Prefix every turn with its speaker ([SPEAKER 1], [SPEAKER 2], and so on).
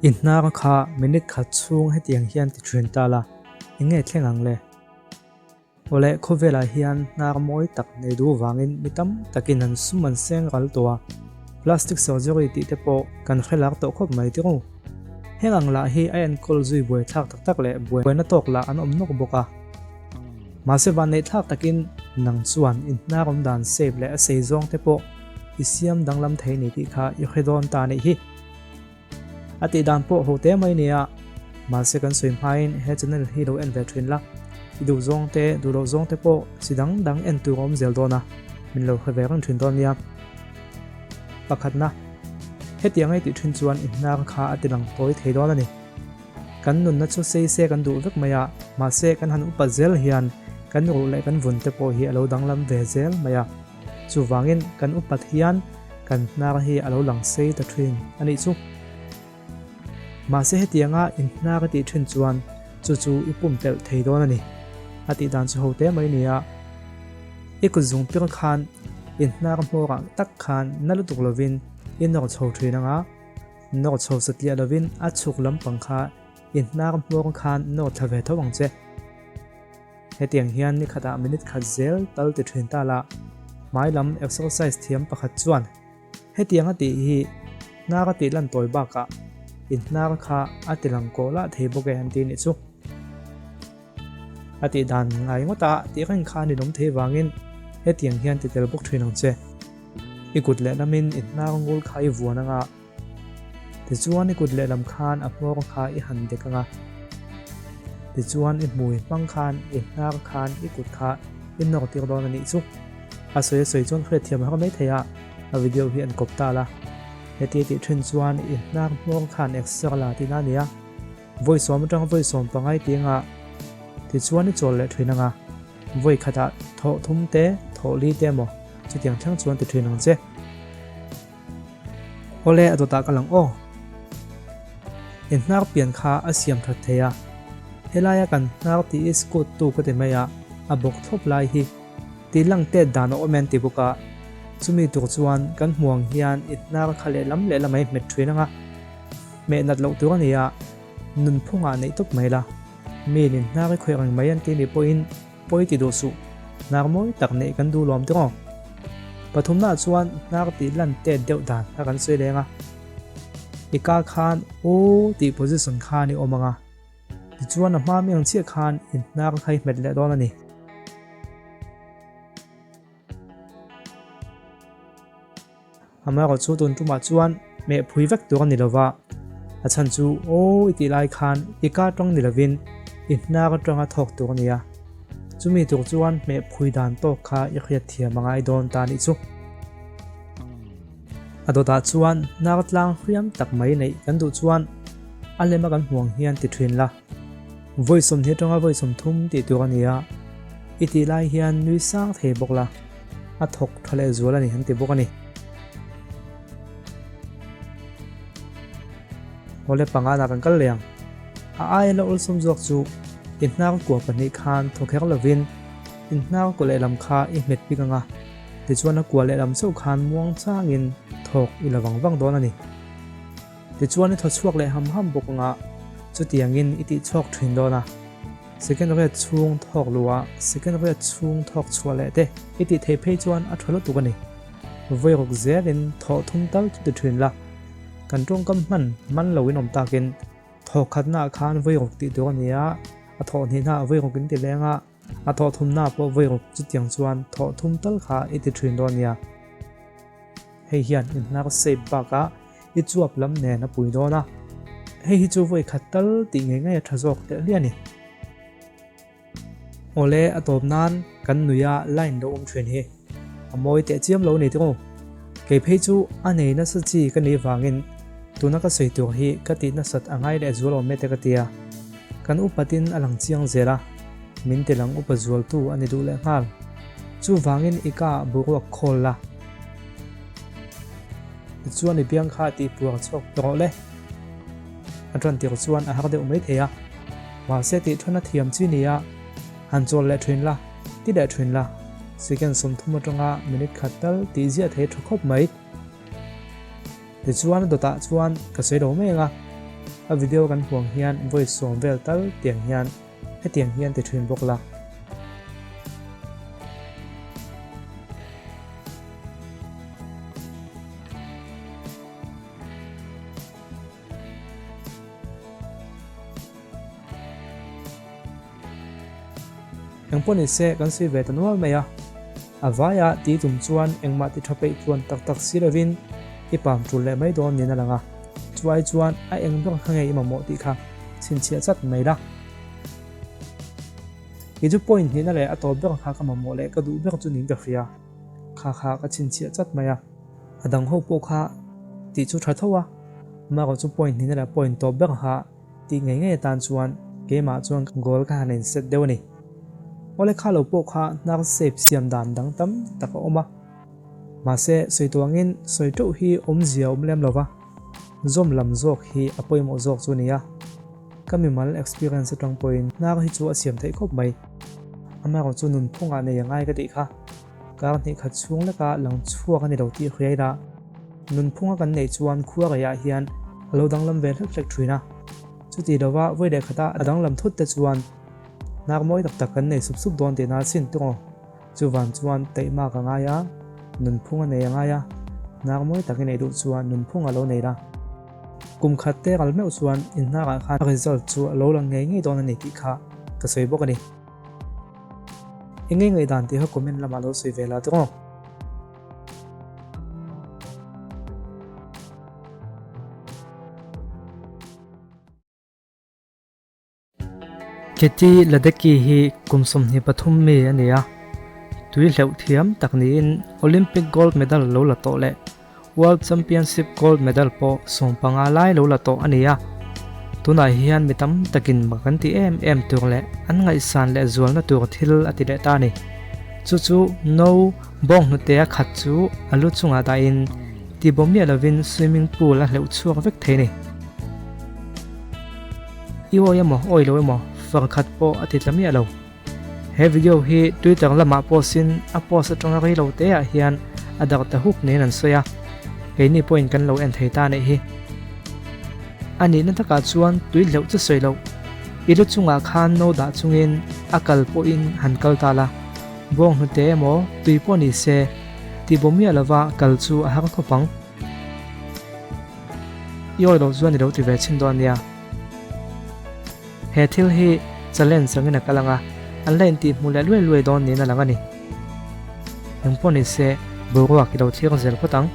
[SPEAKER 1] I hnar kha minute khat chhung hetiang hian ti thin ta la, eng nge thleng ang le? Awle, khawvelah hian hnar mawi tak nei duh vangin mi tam takin an sum an seng ral tawh a, plastic surgery tih te pawh kan hre lar tawh khawp mai tir'u. Heng ang lah hi a enkawl zui buaithlak tak tak leh buaina tawk lah an awm nawk bawk a. Mahse vanneihthlak takin nang chuan i hnar awm dan shape leh a sei zawng te pawh i siam danglam thei ni tih kha i hre dawn ta anih hi. A tih dan pawh ho te mai nia, mahse kan sawi hmain he channel hi lo en ve thin la, i duh zawng te duh loh zawng te pawh chi dang dang en tur a awm zel dawn a, min lo hre ve reng thin dawn nia. Pakhatna, hetiang ei tih thin chuan i hnar kha a ti lang tawi thei dawn a ni. Kan nunna chu sei se kan duh vek mai a, mahse kan han upat zel hian kan ruh leh kan vun te pawh hi a lo danglam ve zel mai a. Chuvangin kan upat hian kan hnar hi a lo lang sei ta thin a nih chu. Mahse hetianga in hnar a tih thin chuan chu chu i pumpelh thei dawn a ni. A tih dan chu ho te mai nia. I kut zung pir khan in hnar hmawrah tak khan na lutuk lovin i nawr chho thin anga, nawr chho satliah lovin a chhuk lampang kha i hnar hmawr khan nawr thla ve tho ang che. Hetiang hian ni khatah minute khat zel tal ti thin ta la, hmai lam exercise thiam pakhat chuan hetiang a tih hi hnar a tih lan tawi bakah in hnar kha a ti lang kawh lah thei bawk e an ti nih chu. A tih dan ngai ngawt a tih reng kha a ninawm thei vangin hetiang hian ti tel bawk thin ang che. I kut lehlamin i hnar ngul kha i vuan anga, Tichuan i kut lehlam khan a hmawr kha i han dek ang a, tichuan i hmui hmang khan i hnar khan i kut kha i nawr tir dawn a nih chu. A sawi a sawi chuan hriatthiam a har mai thei a, a video hi an kawp ta la. Heti tih thin chuan i hnar hmawr khan exer la tihna a ni a, vawi sawm atanga vawi sawm pangai tih anga tichuan i chawl leh thin ang a, vawi khatah thawh thum te, thawh li te emaw chutiang thleng chuan ti thin ang che. Awle a dawtah ka lang aw. I hnar pian kha a siam that thei a, helaia kan hnar tih i scoot tu ka ti mai a, a bawk thlawp lai hi tih lang tet dan a awm em ti bawk a, chumi tur chuan kan hmu ang hian i hnar kha lehlam lehlam a i hmet thin ang a, hmeh nat loh tur a ni a, nunphungah neih tawp mai la, mi in hnar i khawih reng mai an ti nih pawhin Pawi ti duh suh, hnar mawi tak neih kan duh lawm tiraw? Pathumnaah chuan hnar tih lan tet deuh dan kha kan sawi leng a, i ka khan aw tih position khan i awm ang a, tichuan a hma mi ang chiah khan in hnar kha i hmet leh dawn a ni. Amaherawhchu tun tumah chuan meh phui vek tur a ni lova, a chhan chu aw i tih lai khan i ka tawng ni lovin i hnar atanga thawk tur a ni a, chumi tur chuan meh phui dan tawk kha i hriat thiam a ngai dawn ta nih chu. A dawtah chuan hnar tlang hriam tak mai neih kan duh chuan a lema kan hmuang hian ti thin la, vawi 20 atanga vawi 30 tih tur a ni a, i tih lai hian nui sang thei bawk la. A thawk tha leh zual a ni an ti bawk a ni. Awle pangana kan kal leh ang. A aia la awlsawm zawk chu i hnar kua pahnih khan thaw kher lovin in hnar kua lehlam kha i hmet bik ang a, tichuan a kua lehlam chauh khan muang changin thawk i la vang vang dawn a ni. Tichuan i thaw chhuak leh ham ham bawk ang a, chutiangin i tih chhuak thin dawn a. Second riat chhung thawk luh a, second riat chhung thawk chhuah leh te i tih theih phei chuan a tha lutuk a ni. Vawi ruk zelin thawh thum tal chu ti thin la, kan tawngkam hman man lo in awm takin thawk khatnaah khan vawi ruk tih tur a ni a, a thawh hnihnaah vawi ruk in ti leng a, a thawh thumnaah pawh vawi ruk chutiang chuan thawh thum tal kha i ti thin dawn nia. Hei hian i hnar shape bakah i chuap lam nen a pui dawn a, hei hi chu vawi khat tal tih ngei ngei a tha zawk teh hliah a ni. Awle a tawp nan kan nuia line lo awm thin hi a mawi teh chiam lo ni tiraw? Kei phei chu a nei nasa chi ka nih vangin tuna ka sawi tur hi ka tih nasat a ngai leh zual awm e te ka ti a, kan upatin a lang chiang zel a, min ti lang upa zualtu a ni duh leh nghal. Chuvangin i ka boruak khawl la. Tichuan i biang kha tih puar chhuak rawh le. A tan tir chuan a har deuh mai thei a, mahse tih than a thiam chi nia, han chawl leh thin la, ti leh thin la, second 30 atanga minute khat tal tih ziah thei tha khawp mai. Tichuan a dawtah chuan ka sawi lo mai ang a. A video kan huang hian vawi sawm vel tal tiang hian hetiang hian ti thin bawk la. Engpawh ni se kan sawi ve ta nual mai a, a vaia tih tum chuan engmah ti tha peih tluan tak tak si lovin i pam tul leh mai dawn niin a lang a, chu ai chuan a eng ber kha nge i mamawh tih kha chhinchhiah chat mai la. Kei chu point hnihna leh a tawp ber kha ka mamawh leh ka duh ber chu niin ka hria, kha kha ka chhinchhiah chat mai a. A dang ho pawh kha tih chu tha tho a, amaherawh chu point hnihna leh point tawp ber kha Tih ngei ngei atan chuan keimah chuan goal ka han inset deuh a ni. Awle kha lo pawh kha hnar shape siam dan dang tam tak a awm a. Mahse, sawi tawh angin sawi teuh hi awmzia a awm lem lo va, zawm lam zawk hi a pawimawh zawk chu a ni a. Ka mimal experience atang pawhin hnar hi chu a siam theih khawp mai. Amaherawh chu nunphungah nei a ngai ka tih kha. Kar hnih khat chhung leka lang chhuak a ni lo tih hria ila, nunphunga kan neih chuan khua reiah hian a lo danglam ve hlek hlek thin a. Chuti lova vawi leh khata a danglam thut te chuan hnar mawi tak tak kan nei sup sup dawn tihna a chhin tung aw. Chuvan chuan taihmak a ngai a, nunphung a nei a ngai a, hnar mawi tak i neih duh chuan nunphung a lo nei la. Kum khat te ral meuh chuan in hnarah khan a result chu a lo lang ngei ngei dawn a ni tih kha ka sawi bawk a ni. Eng nge ngaihdan tih kha comment lamah lo sawi ve la tawng aw. Katie Ledecky hi kum 23 mi a ni a, tui hleuh thiam tak niin Olympic gold medal lo la tawh leh World Championship gold medal pawh 15 lai lo la tawh a ni a. Tunah hian mi tam takin mak an ti em em tur leh an ngaihsan leh zualna tur thil a ti leh ta a ni. Chu chu no bawng hnutea khat chu a lu chungah dahin tibawm miah lovin swimming pool a hleuh chhuak vek thei a ni. I awi emaw awi lo emaw far khat pawh a ti tla miah lo. He video hi Twitter lamah post in a post atanga rei lo te ah hian a darh ta huk niin an sawi a, keini pawhin kan lo en thei ta anih hi. A nihna takah chuan tui hleuh chu sawi loh, i lu chungah khan no dah chungin a kal pawhin han kal ta la, bawng hnute emaw tui pawh ni se tihbo miah lova kal chu a har khawp ang. I awi loh chuan i lo ti ve chhin dawn nia. He thil hi challenge angin a kal ang a, an la intih hmuh leh luai luai dawn niin a lang a ni. Engpawh ni se, boruak i lo thlir zel phawt ang.